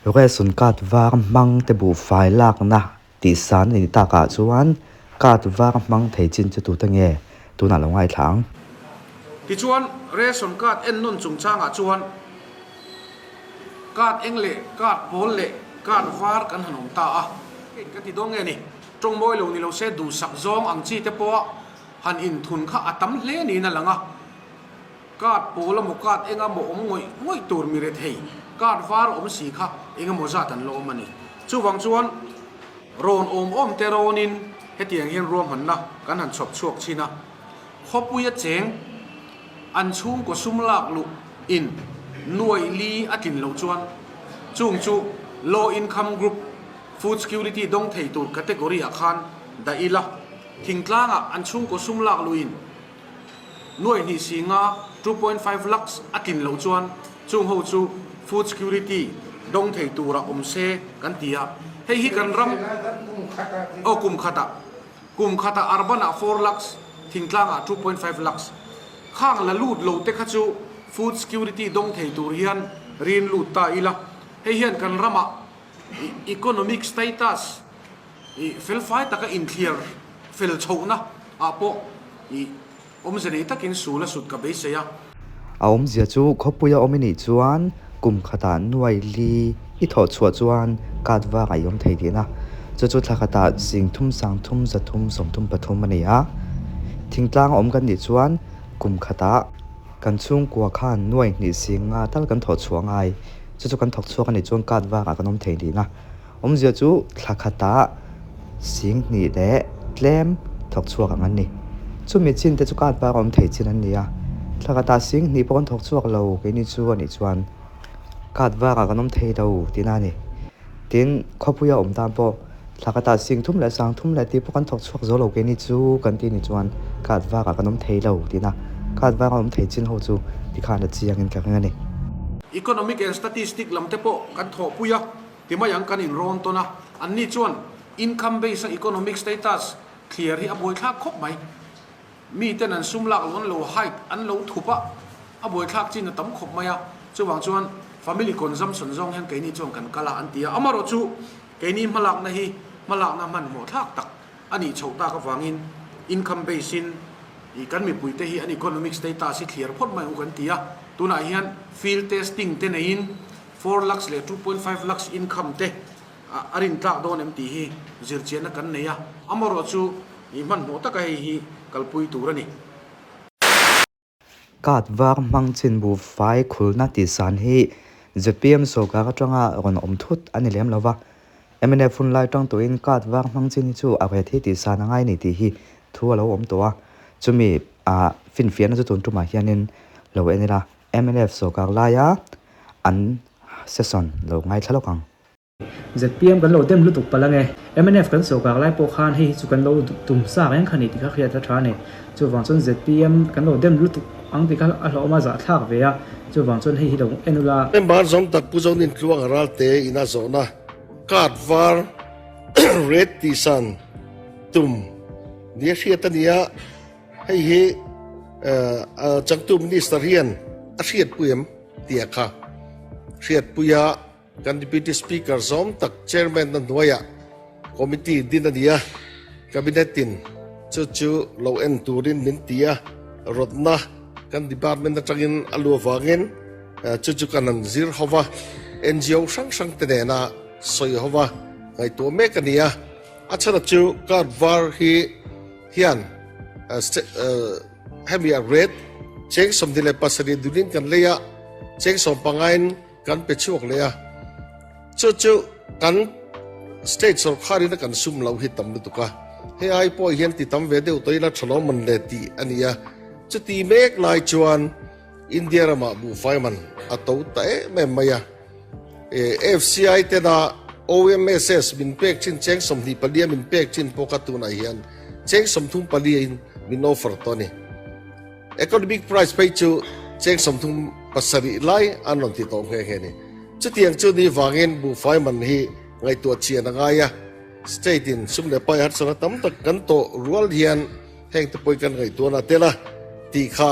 Ration card var hmang te buhfai lakna tih san a nih takah chuan card var hmang thei chin chu tute nge tunah lo ngaithla ang. Tichuan, ration card en nawn chungchangah chuan card eng leh card pawl leh card var kan han awm ta a. Kei ka ti dawn nge ni, tawng mawi lo ni lo se duhsak zawng ang chi te pawha han inthun kha a tam hle niin a lang a. Card pawl emaw card eng emaw awm ngawih ngawih tur mi rethei card var awm si kha eng emaw zat an la awm a ni. Chuvang chuan rawn awm awm te rawnin hetiang hian ruahmanna kan han chhawp chhuak thin a, khawpuia cheng an chhungkaw sum lak luh in nuaih li a tlin loh chuan chung chu low income group food security dawng thei tur category ah khan dah ila thingtlangah an chhungkaw sum lak luh in Nuaih hnih si nga, 2.5 lakhs, a tlin loh chuan chung ho chu food security dawng thei tura awm se kan ti a. Hei hi kan ram aw kum khatah kum khatah urban ah 4 lakhs, thingtlang ah 2.5 lakhs. Khang la lut lo te kha chu food security dawng thei tur hian rin lut ta ila. Hei hian kan ramah economic status I felfai taka inthliar fel chhohna ah pawh i awmze nei takin sul a sut ka beisei a. A awmzia chu khawpuia awm i nih chuan kum khatah nuai li i thawh chhuah chuan card vak a i awm thei tihna. Chu chu thla khatah zing thum sang thum za thum sawmthum pathum a ni a. Thingtlang awm kan nih chuan kum khatah kan chhungkua khan nuai hnih sing nga tal kan thawh chhuah ngai. Chu chu kan thawk chhuak a nih chuan card vak ah kan awm thei tihna. Awmzia chu thla khatah sing hnih leh tlem thawk chhuak ang an ni. Chumi chin te chu card var awm thei chin an ni a, thla khatah sing hnih pawh kan thawk chhuak lo keini chu a nih chuan card varah kan awm thei lo tihna a ni. Tin, khawpuia awm tan pawh thla khatah sing thum leh sang thum leh tih pawh kan thawk chhuak zo lo keini chu kan tih nih chuan card varah kan awm thei lo tihna. Card vara awm thei chin ho chu tikhan a chiangin ka ring a ni. Economic and Statistic lam te pawh kan thawhpui a. Ti mai ang kan inrawn tawn a, anni chuan income base a economic status thliar hi a buaithlak khawp mai. Mi ten an sum lak loh an lo hide, an lo thup a, a buaithlak chin a tam khawp mai a, chuvang chuan family consumption zawng hian keini chuan kan kal a an ti a, amarawh chu keini hmalakna hi hmalakna hmanhmawh thlak tak a nih chhoh tak avangin income base in kan mipuite hi an economic status hi thliar phawt mai ang u kan ti a, tunah hian field testing te neiin 4 lakhs leh 2.5 lakhs income te a rin tlak dawn em tih hi zirchianna kan nei a, amarawh chu i hmanhmawh taka hei hi kalpui tur a ni. Card var hmang chin buhfai khulna tih san hi zpm sorkar atanga rawn awm thut a ni lem lova, mnf hun lai tang tuhin card var hmang chin hi chu a reh thei tih san a ngai ni tih hi thu a lo awm tawh a, chumi finfiahna chu tun tumah hianin lo en ila. Mnf sorkar laia an session lo ngaithla lawk ang. Zpm kan lo dem lutuk palh ange. Mnf kan sorkar lai pawh khan hei hi chu kan lo tum sa reng kha ni tih kha hriat a tha a ni. Chuvang chuan zpm kan lo dem lutuk ang tih kha a hlauhawm a zahthlak ve a, chuvang chuan hei hi lo en ula. Member zawng tak Pu Zonin Tluang a ralte ina zawhna card var red tihsan tum nia hriat a nia. Hei hi changtu Minister hian a hriatpui em tih a kha hriatpui a, kan Deputy Speaker zawm tak Chairman na hnuaiah Committee din a ni a, Cabinet in chu chu lo en turin min ti a, rawtna kan Department atangin a lu avangin chu chu kan han zir ho va, NGO hrang hrang te nena sawi ho va ngaihtuah mek a ni a, a chhan chu card var hi Hian hemi a rate cheng 27 dunin kan lei a, cheng sawmpangain kan pe chhuak leh a. Chu chu kan state sorkharin a kan sum lo hi tam lutuk a. Hei ai pawh hian ti tam ve deuh tawh ila tha lo man le tih a ni a. Chuti mek lai chuan India ramah buhfai man a to ta em em mai a. FCI tena OMSS min pek chin cheng 24 min pek chin pawh kha tunah hian cheng 34 in min offer tawh a ni. Economic price phei chu cheng 37 lai an rawn ti tawh nghe nghe a ni. Chutiang chu ni vangin buhfai man hi ngaihtuah chian a ngai a, state in sum leh pai harsatna tam tak kan tawh rual hian heng te pawhin kan ngaihtuahna tel a tih kha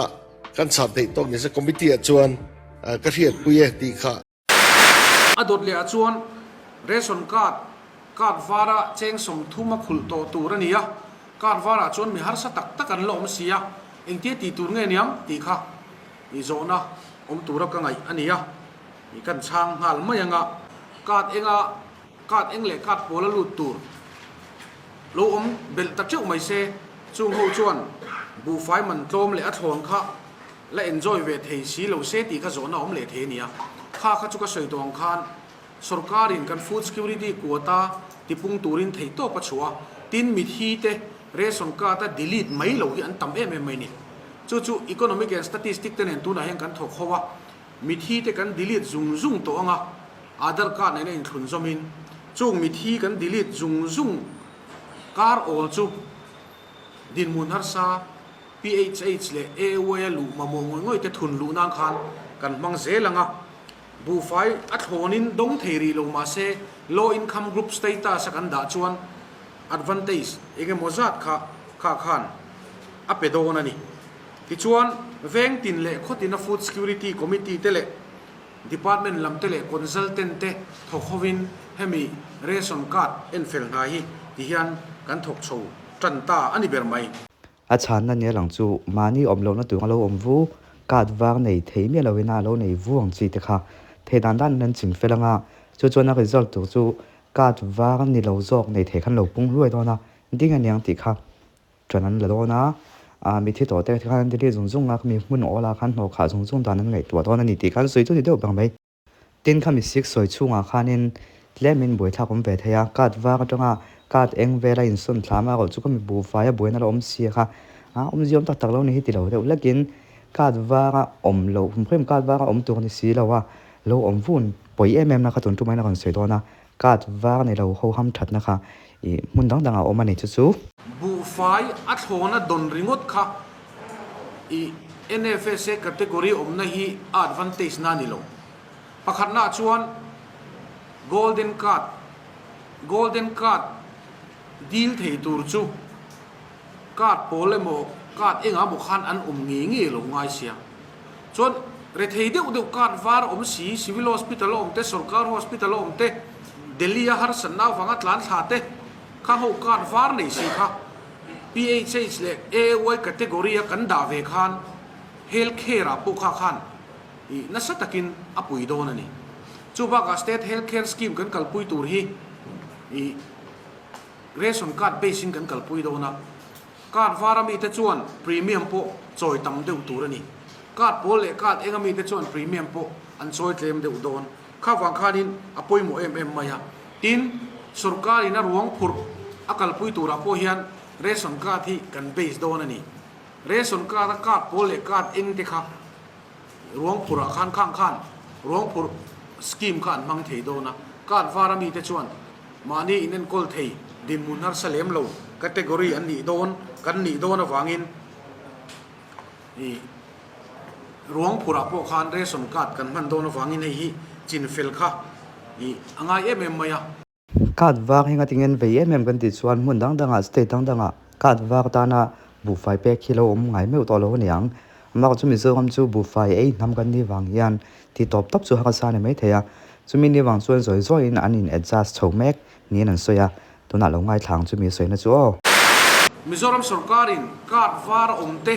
Kan chhan theih tawk nise committee ah chuan ka hriatpui e tih kha. A dawt leh ah chuan ration card, card vara cheng 30 a khulh tawh tur a ni a, card varah chuan mi harsa tak tak an la awm si a, engtia tih tur nge niang tih kha i zawhna awm tura ka ngaih a ni a, i kan chhang nghal mai ang a, card enga card eng leh card pawl a lut tur lo awm belh ta teuh mai se, chung ho chuan buhfai man tlawm leh a thlawn kha la enjoy ve thei si lo se tih kha zawhna awm leh thei a ni a. Kha kha chu ka sawi tawh ang khan sorkarin kan food security quota tipung turin theih tawp a chhuah a, tin mithi te ration card a delete mai lo hi an tam em em mai ni. Chu chu economic and statistic te nen tunah hian kan thawk ho a, mithi te kan delete zung zung tawh ang a, Aadhaar card nena inthlun zawmin chung mithi kan delete zung zung kar awl chu dinhmun harsa PHH leh AAY a luh mamawh ngawih ngawih te thun luh nan khan kan hmang zel ang a, buhfai a thlawnin dawng thei rih lo mah se low income group status a kan dah chuan advantage eng emaw zat kha kha khan a pe dawn a ni. Tichuan, veng tin leh khaw tina food security committee te leh Department lam te leh consultant te thawk hovin hemi ration card enfel hna hi ti hian kan thawk chho tan ta a ni ber mai. A chhanna nia lang chu mahni awm lohna tur a lo awm vu, card var nei thei miah loin a lo nei vu ang chi te kha thei dan dan an ching fel anga, chu chuan a result tur chu card var ni lo zawk nei thei khan lo pung hluai dawn a, ding a niang tih kha ṭan an la dawn a, ah mitthi tawh te khan an delete zung zung a, khami hmun awl ah khan hnawh khah zung zung dan an ngaihtuah dawn a ni tih khan sawi chu ni deuh ber mai. Tin khami sik sawi chhungah khanin tlemin buaithlak awm ve thei a, card var atanga card eng vela insawn thlam a rawh chu khami buhfai a buaina la awm si a kha, ah awmzia awm tak tak lo ni hi ti lo deuh hlekin card vara awm loh hrim hrim card vara awm tur a ni si lo a, lo awm vun pawi em em na kha tun tumah in a rawn sawi dawn a, card var ni lo ho ham thatna kha ih hmun dang dangah a awm a ni chu chu. Buhfai a thlawna dawn ringawt kha ih NFSA category awmna hi a advantage na a ni lo. Pakhatnaah chuan Golden Card, Golden Card dil thei tur chu card pawl emaw card engah emaw khan an awm ngei ngei lo ngai sia. Chuan rethei deuh deuh card var awm si, Civil Hospital a awm te, Sorkar Hospital a awm te, Delhi a harsatna avanga tlan thla te kha ho card var nei si kha PHH leh AAY category a kan dah ve khan Health Care ah pawh kha khan ih nasa takin a pui dawn a ni. Chu bakah State Health Care Scheme kan kalpui tur hi ih Ration Card base in kan kalpui dawn a, Card var a mite chuan premium pawh chawi tam deuh tur a ni. Card pawl leh card eng a mite chuan premium pawh an chawi tlem deuh dawn. Kha vang khanin a pawimawh em em mai a. Tin, sorkar in a ruang phurh a kalpui turah pawh hian ration card hi kan base dawn a ni. Ration card a card pawl leh card eng te kha ruang phurh ah khan khang khan ruang phurh scheme kha an hmang thei dawn a. Card var a mite chuan mahni in enkawl thei dinhmun harsa lem lo category an nih dawn kan nih dawn avangin ih Ruang phurah pawh khan ration card kan hman dawn avangin hei hi chin fel kha ih a ngai em em mai a. Card var hi ngatinge an vei em em kan tih chuan hmun dang dangah state dang dangah card var tana buhfai pek hi lo awm ngai meuh tawh lo a ni ang. Amah chu Mizoram chu buhfai ei hnam kan nih vang hian ti tawp tawp chu harsa a ni mai thei a. Chumi ni vang chuan zawi zawiin an in adjust chho mek niin an sawi a. Tunah lo ngaithla ang chumi sawina chu aw. Mizoram sorkarin card var awm te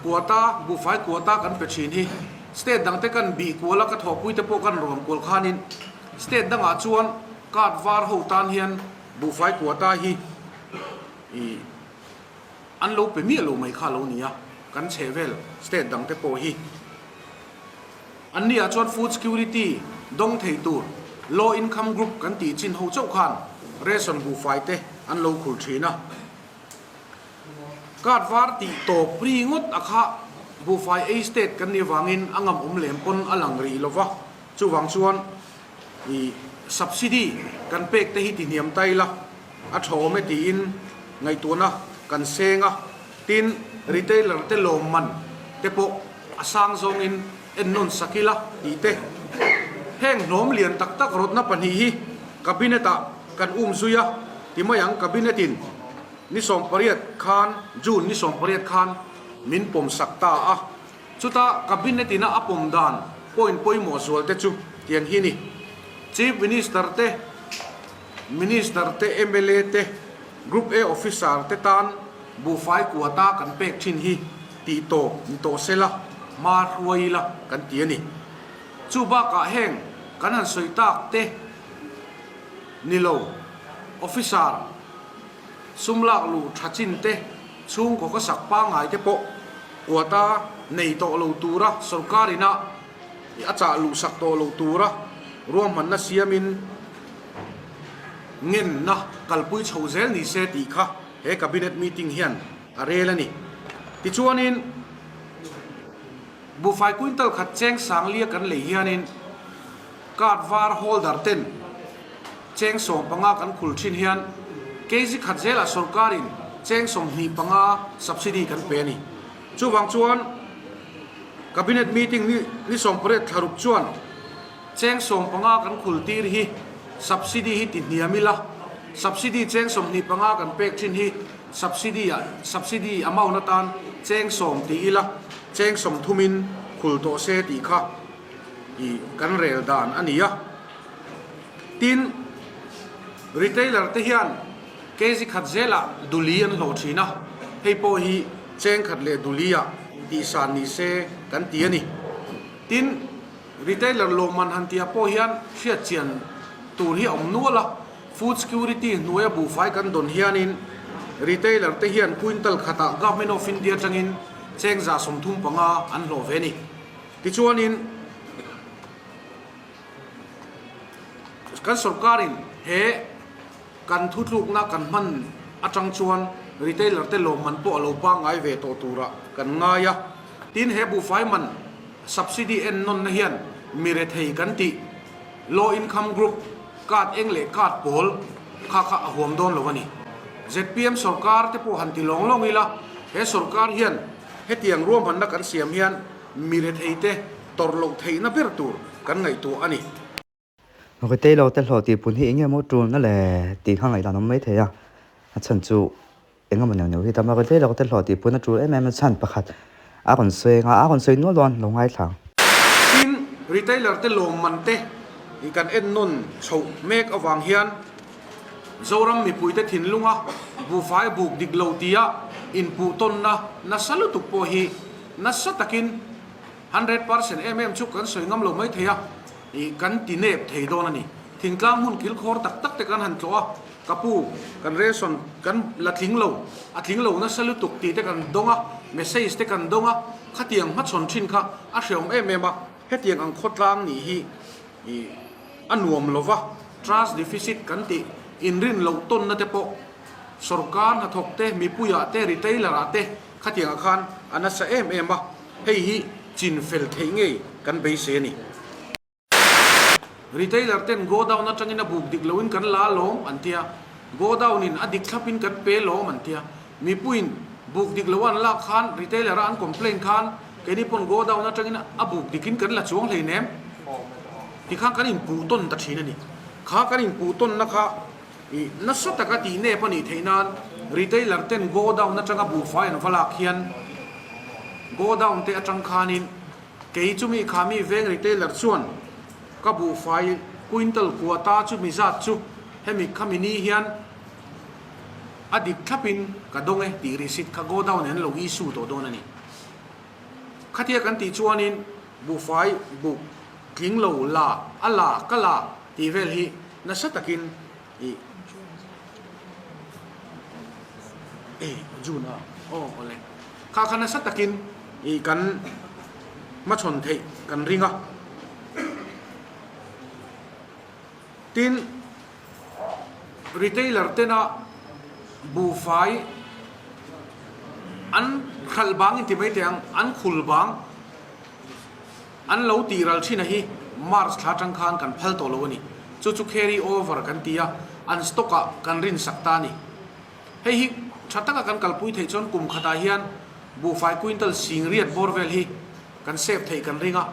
quota, buhfai quota kan pe thin hi state dang te kan bih kual a, ka thawhpui te pawh kan rawn kual khanin state dangah chuan card var ho tan hian buhfai quota hi ih an lo pe miah lo mai kha lo ni a, kan chhehvel state dang te pawh hi. Anni ah chuan food security dawng thei tur low income group kan tih chin ho chauh khan ration buhfai te an lo khur thin a. Card var tih tawp ri ngawt a kha buhfai ei state kan nih avangin a ngam awm lem pawn a lang rih lo va, chuvang chuan ih subsidy kan pek te hi ti hniam ta ila a tha awm e tiin ngaihtuahna kan seng a, tin retailer te lawmman te pawh A sang zawngin ennawn sak ila tih te. Heng hnawm lian tak tak rawtna pahnih hi Cabinet ah kan um zui a ti mai ang. Cabinet in ni 18 khan, June ni 18 khan min pawm sak ta a. Chuta Cabinet in a a pawm dan point pawimawh zual te chu tiang hi ni. Chief Minister te, Minister te, mla te, Group A Officer te tan buhfai quota kan pek thin hi tih tawp ni tawh sela hma hruai ila kan ti a ni. Chu bakah heng kan han sawi tak te ni lo, Officer sum lak luh tha chin te, chhungkaw ka sak pangngai te pawh quota nei tawh lo tura sorkar ina a chah luh sak tawh lo tura ruahmanna siamin ngenna kalpui chho zel ni se tih kha he Cabinet meeting hian a rel a ni. Tichuanin buhfai quintal khat cheng sanglia kan lei hianin card var holder ten cheng 15 kan khul thin hian kg khat zelah sorkarin cheng 25 subsidy kan pe a ni. Chuvang chuan Cabinet meeting ni ni 18 thlaruk chuan cheng 15 kan khul tir hi subsidy hi ti hniam ila, subsidy cheng 25 kan pek thin hi subsidy ah subsidy amount atan cheng 10 ti ila, cheng 30 in khul tawh se tih kha i kan rel dan a ni a. Tin, retailer te hian kg khat zelah duli an hlawh thin a, hei pawh hi cheng khat leh duli ah tihsan ni se kan ti a ni. Tin, retailer lawmman han tihah pawh hian hriatchian tur hi a awm nual a, food security hnuaia buhfai kan dawn hianin retailer te hian quintal khatah Government of India atangin cheng 35 an hlawh ve a ni. Tichuanin kan sorkarin he kan thutlukna kan hman atang chuan retailer te lawmman pawh a lo pangngai ve tawh turah kan ngai a. Tin, he buhfai man subsidy en nawnna hian mi rethei kan tih low income group card eng leh card pawl kha kha a huam dawn lo a ni. Zpm sorkar te pawh han ti lawng lawng ila, he sorkar hian hetiang ruahmanna kan siam hian mi rethei te tawrh loh theihna ber tur kan ngaihtuah a ni. Rethei lo te hlawh tih pun hi eng nge maw tulna le tih kha ngaihdan awm mai thei a, a chhan chu eng emaw neuh neuh hi tam a, rethei lo te hlawh tih pun a tul em em a chhan pakhat a rawn sawi anga a rawn sawi nual dawn lo ngaithla. Tin, retailer te lawmman te i kan en nawn chhoh mek avang hian Zoram mipuite thinlunga buhfai buk dik lo tia inpuh tawnna nasa lutuk pawh hi nasa takin 100% em em chu kan sawi ngam lo mai thei a, ih kan ti nep thei dawn a ni. Thingtlang hmun kilkhawr tak tak te kan han tlawh a, ka pu, kan ration kan la tling lo, a tling lo nasa lutuk tih te kan dawng a, message te kan dawng a, khatiang hmachhawn thin kha a hreawm em em a, hetiang ang khawtlang nih hi ih a nuam lo va, trust deficit kan tih inrin loh tawnna te pawh sorkar hnathawk te, mipuiah te, retailer ah te khatiang ah khan a nasa em em a. Hei hi chin fel theih ngei kan beisei a ni. Retailer ten godown atangin a buk dik loin kan la lawm an tia, godown in a dik thlapin kan pe lawm an tia. Mipuiin buk dik lo an lak khan retailer a an complaint khan keini pawn godown atangin a buk dikin kan la chuang hleinem tikhan kan inpuh tawn ta thin a ni. Kha kan inpuh tawnna kha I nasa taka tih nep a nih theih nan retailer ten godown atanga buhfai an va lak hian godown te atang khanin kei chumi kha mi veng retailer chuan ka buhfai quintal quota chu mi zat chu hemi khami ni hian a dik thlapin ka dawng e tih receipt kha godown in an lo issue tawh dawn a ni. Khatia kan tih chuanin buhfai buk tling lo la a la ka la tih vel hi Nasa takin i e June a aw awle kha kha nasa takin i kan hmachhawn theih kan ring a tin retailer tena buhfai an hralh bang in ti mai teh ang an khul bang. An lo tih ral thin a hi March thla atang khan kan phal tawh lo a ni. Chu chu carry over kan ti a, an stock ah kan rin sak ta a ni. Hei hi tha taka kan kalpui theih chuan kum khatah hian buhfai quintal singriat bawr vel hi kan save theih kan ring a.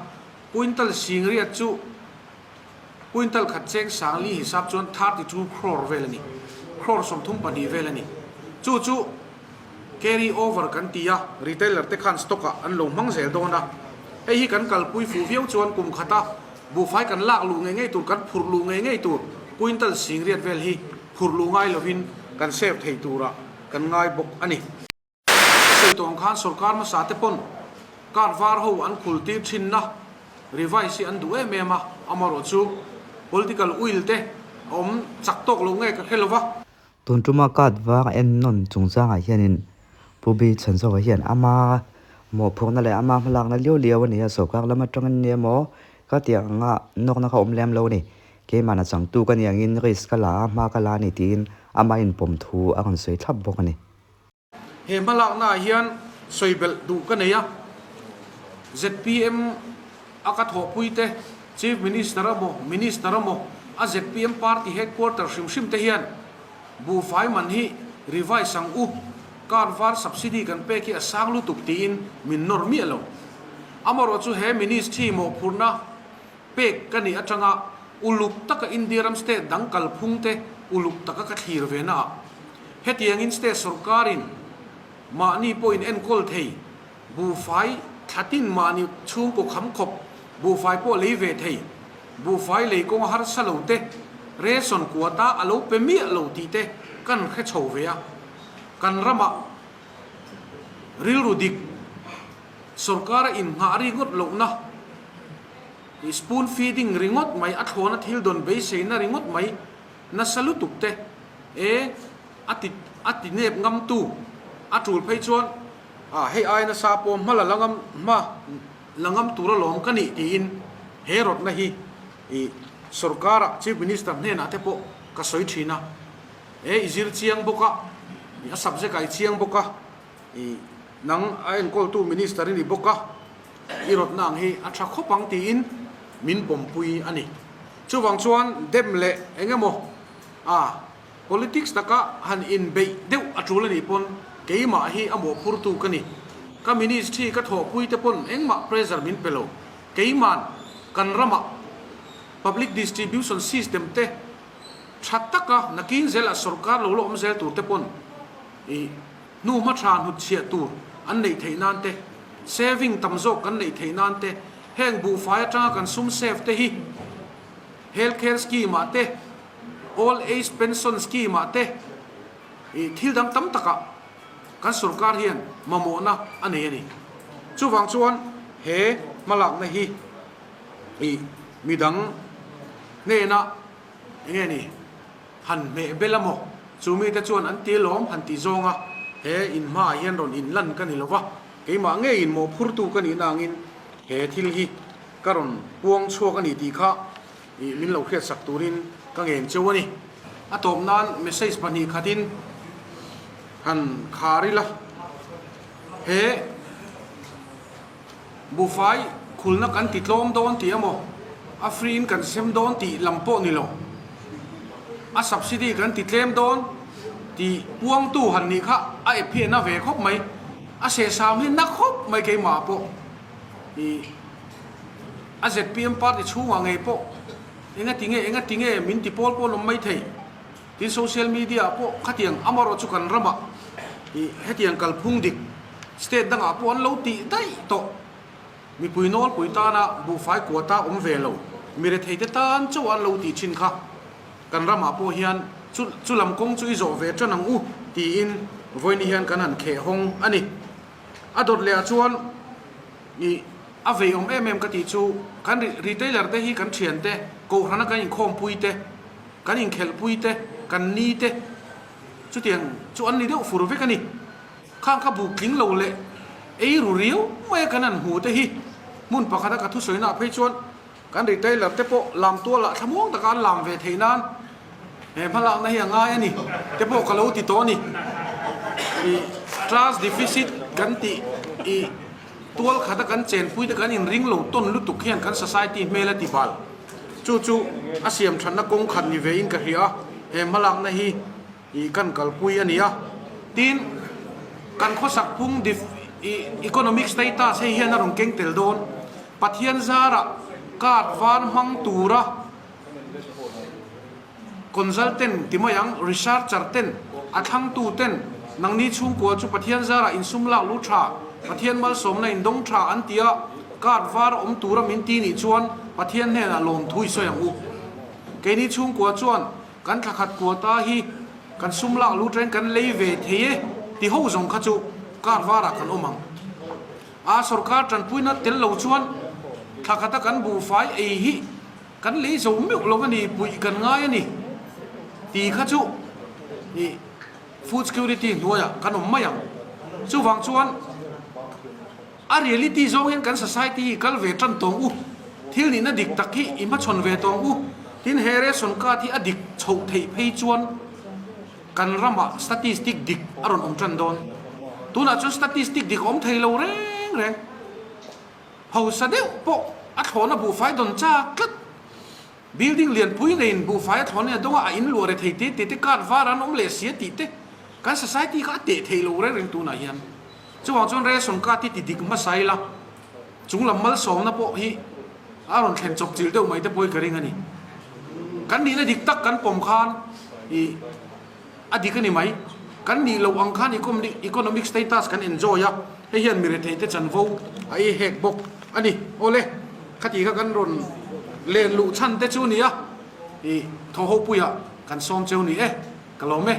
Quintal singriat chu quintal khat cheng sangli hisap chuan 32 crore vel a ni. Crore 32 vel a ni. Chu chu. Carry over kan ti a, retailer te khan stock ah an lo hmang zel dawn a. Hei hi kan kalpui fuh viau chuan kum khata Buhfai kan lak luh ngei ngei tur, kan phurh luh ngei ngei tur quintal singriat vel hi phurh luh ngai lovin kan save thei turah kan ngai bawk a ni. Ka sawi tawh ang khan sorkar hmasa te pawn card var ho an khul tir thinna revise hi an duh em em a, amaherawh chu political will te a awm chak tawk lo nge ka hre lova. Tun tuma card var en nawn chungchangah hianin Pu Bi Chhanzova hian ama mawhphurhna leh ama hmalakna liau liau a ni a, sorkar lam atangin nia maw ka tih anga nawkna kha awm lem lo a ni. Keimahna changtu ka nih angin risk ka la a, hma ka la a ni tiin ama inpawm thu a rawn sawi thlap bawk a ni. He hmalaknaah hian sawi belh duh ka nei a, zpm a ka thawhpuite, Chief Minister emaw, Minister emaw, a zpm party headquarter hrim hrim te hian buhfai man hi revise ang u, car var subsidy kan pek hi a sang lutuk tiin min nawr miah lo. Amaherawh chu he ministry mawhphurhna pek ka nih atanga uluk taka India ram state dang kalphung te uluk taka ka thlir ve naah hetiangin state sorkarin mahni pawhin enkawl thei buhfai thlatin mahni chhungkaw kham khawp buhfai pawh lei ve thei buhfai lei kawnga harsa lo te ration quota a lo pe miah lo tih te kan hre chho ve a kan ramah rilru dik sorkara inngah ringawt lohna I spoon feeding ringawt mai, a thlawna thil dawn beiseina ringawt mai nasa lutuk te e a ti a ti nep ngam tu a tul phei chuan a hei ai nasa pawh hma la la ngam hma la ngam tur alawm ka nih tiin he rawtna hi i sorkara Chief Minister hnenah te pawh ka sawi thin a e i zir chiang bawk a i a subject ah i chiang bawk a i nang a enkawltu Minister i ni bawk a. I rawtna ang hi a tha khawp ang tiin min pawmpui a ni. Chuvang chuan dem leh eng emaw a politics taka han inbeih deuh a tul a nih pawn keimah hi a mawhphurtu ka ni. Ka ministry ka thawhpui te pawn engmah pressure min pe lo. Keiman kan ramah public distribution system te tha taka nakin zelah sorkar lo la awm zel tur te pawn i Hnu hma tha hnutchhiah tur an neih theih nan te, saving tam zawk kan neih theih nan te, heng buhfai atanga kan sum save te hi Health Care Scheme ah te, Old Age Pension Scheme ah te, ih thil dang tam takah kan sorkar hian mamawhna a nei a ni. Chuvang chuan he hmalakna hi ih midang hnena enge ni? Han hmeh bel a maw? Chu mite chuan an ti lawm han tih zawng a, he in hmaah hian rawn in lan ka ni lo va, keimah ngeiin mawhphurtu ka nihna angin he thil hi ka rawn puang chhuak a ni tih kha ih min lo hriatsak turin ka ngen cheu a ni. A tawp nan message pahnih khatin han khar ila, he. Buhfai khulna kan ti tlawm dawn tih emaw, a free in kan sem dawn tih lam pawh ni lo. A subsidy kan ti tlem dawn tih puangtu han nih kha a ep hi a na ve khawp mai. A sehsam hi na khawp mai keimah pawh i a zpm party chhungah ngei pawh engati nge engati nge min ti pawl pawl awm mai thei. Tin social media ah pawh khatiang amaherawh chu kan ramah ih hetiang kalphung dik state dangah pawh an lo tih daih tawh. Mipui nawlpui tana buhfai quota awm ve lo mirethei te tan chauh an lo tih thin kha kan ramah pawh hian chu chu lam kawng chu i zawh ve tan ang u tiin vawiin hian kan han kheh hawng a ni. A dawt leh ah chuan ih a vei awm em em ka tih chu kan retailer te hi kan thian te kohhrana kan inkhawmpui te Kan inkhelhpui te, kan ni te chutiang chu an ni deuh fur vek a ni. Khang kha buk tling lo leh ei ru riau mai a kan han hmu te hi hmun pakhata ka thusawi naah phei chuan kan retailer te pawh lam tualah thlamuang taka an lam ve theih nan he hmalakna hi a ngai a ni te pawh ka lo ti tawh a ni. I trust deficit kan tih i tual khata kan chenpui te kan inring lo tawn lutuk hian kan society hmel a ti bal. Chu chu a siam thatna kawng khat ni vein ka hria a, he hmalakna hi ih kan kalpui a ni a. Tin, kan khawsak phung dif ih economic status hei hian a rawn keng tel dawn. Pathian zarah card var hmang tura consultant ti mai ang, researcher ten, a thlangtu ten nangni chhungkua chu Pathian zarah insum lak lu tha, Pathian malsawmna indawng tha an ti a. Card var awm tura min ti nih chuan Pathian hnenah lawmthu i sawi ang u. Keini chhungkua chuan kan thlakhat quota hi kan sum lak lu ṭain kan lei ve thei e ti ho zawng kha chu card varah kan awm ang. A sorkar ṭanpuina tel lo chuan thlakhata kan buhfai ei hi kan lei zo meuh lo a ni, puih kan ngai a ni ti kha chu ih food security hnuaiah kan awm mai ang. Chuvang chuan a reality zawng hian kan society hi kal ve tan tawng u, thil nihna dik tak hi i hmachhawn ve tawng u, tin he ration card hi a dik chhoh theih phei chuan kan ramah statistic dik a rawn awm tan dawn. Tunah chuan statistic dik a awm thei lo reng reng. Hausa deuh pawh a thlawhna buhfai dawn chak tlat. Building lianpui neiin buhfai a thlawhna a dawng a, a in luah re thei te te te card var an awm leh sia tih te kan society kha a teh thei lo reng reng tunah hian. Chuvang chuan ration card hi ti dik hmasa ila chunglam malsawmna pawh hi a rawn thlen chawp chilh deuh mai te pawh hi ka ring a ni. Kan nihna dik tak kan pawm khan ih a dik a ni mai. Kan nih loh ang khan economic status kan enjoy a, hei hian mi rethei te chanvo a ei hek bawk a ni. Awle, khati kha kan rawn len luh chhan te chu nia, ih thawhhopuiah kan sawm cheu ni e, ka lawm e.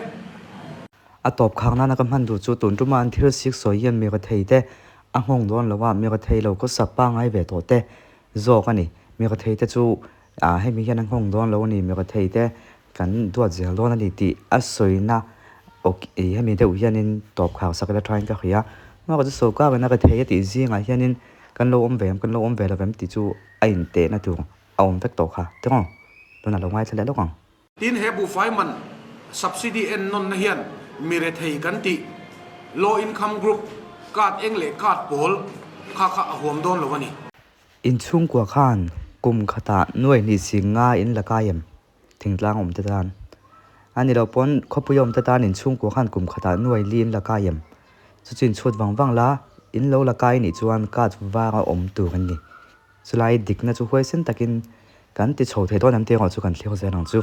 A tawp khak nana ka hman duh chu tun tuma an thil sik sawi hian mi rethei te a nghawng dawn lo a, mi rethei lo khawsa pangngai ve tawh te zawk a ni. Mi rethei te chu ah hemi hian a nghawng dawn lo a ni, mi rethei te kan duat zel dawn a ni tih a sawina ok ih hemi deuh hianin tawp khak sak ila thain ka hria. Amaherawhchu chu sorkar in a rethei a tih zingah hianin kan lo awm ve em kan lo awm ve lo em tih chu a intehna tur a awm vek tawh kha tiraw tunah lo ngaithla leh lawk ang. Tin, he buhfai man subsidy en nawnna hian mi rethei kan tih low income group card eng leh card pawl kha kha a huam dawn lo a ni. Inchhungkua khan kum khatah nuai hnih sing nga in la kai em? Thingtlang awm te tan. A ni lo pawn khawpui awm te tan inchhungkua khan kum khatah nuai li in la kai em? Chu chu inchhut vang vang la, in lo la kai nih chuan card vanga awm tur an ni. Chulai dikna chu huaisen takin kan ti chho thei dawn em tih erawh chu kan thlir zel ang chu.